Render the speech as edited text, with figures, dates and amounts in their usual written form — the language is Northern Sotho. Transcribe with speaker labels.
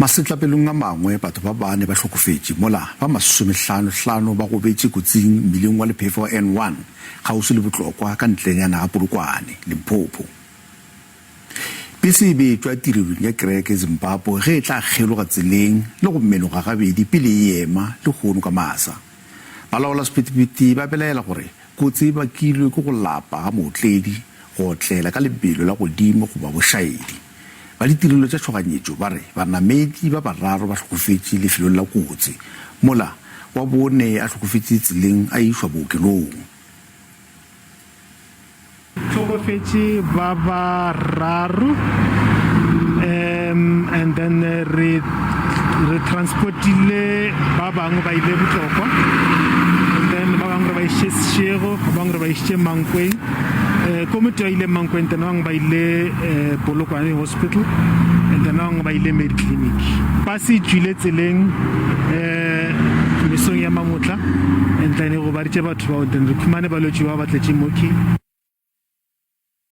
Speaker 1: Masetlapelong a mangwe, batho ba bane ba hlokofetše mola ba masomehlanohlano ba gobetše kotsing mmileng wa lephefo wa N1 kgauswi le Botlokwa ka ntlenyana ga Polokwane, Limpopo. Pese e be e tšwa tirelong ya kereke Zimbabwe ge e tla kgeloga tseleng le go menoga gabedi pele e ema lehono ka masa. Balaolasephetephete ba belaela gore kotsi e bakilwe ke go lapa ga mootledi, go otlela ka lebelo la godimo goba bošaedi. Ba ditirelo tša tšhoganyetšo ba re banamedi ba bararo ba hlokofetše lefelong la kotsi, mola wa bone a hlokofetše tseleng a išwa bookelong.
Speaker 2: Hlokofetše ba bararo um and then re re transportile ba bangwe ba ile Botlokwa and then ba bangwe re ba išitše Seshego, ba bangwe re ba išitše Mankweng. Eh, ko motho a ile Mankweng then ba bangwe ba ile eh, Polokwane hospital and then ba bangwe ba ile Medi Clinic. Pase e tšwile tseleng eh, mesong ya mamotla and then e gobaditše batho bao then re khumane balwetši bao ba tletše moki.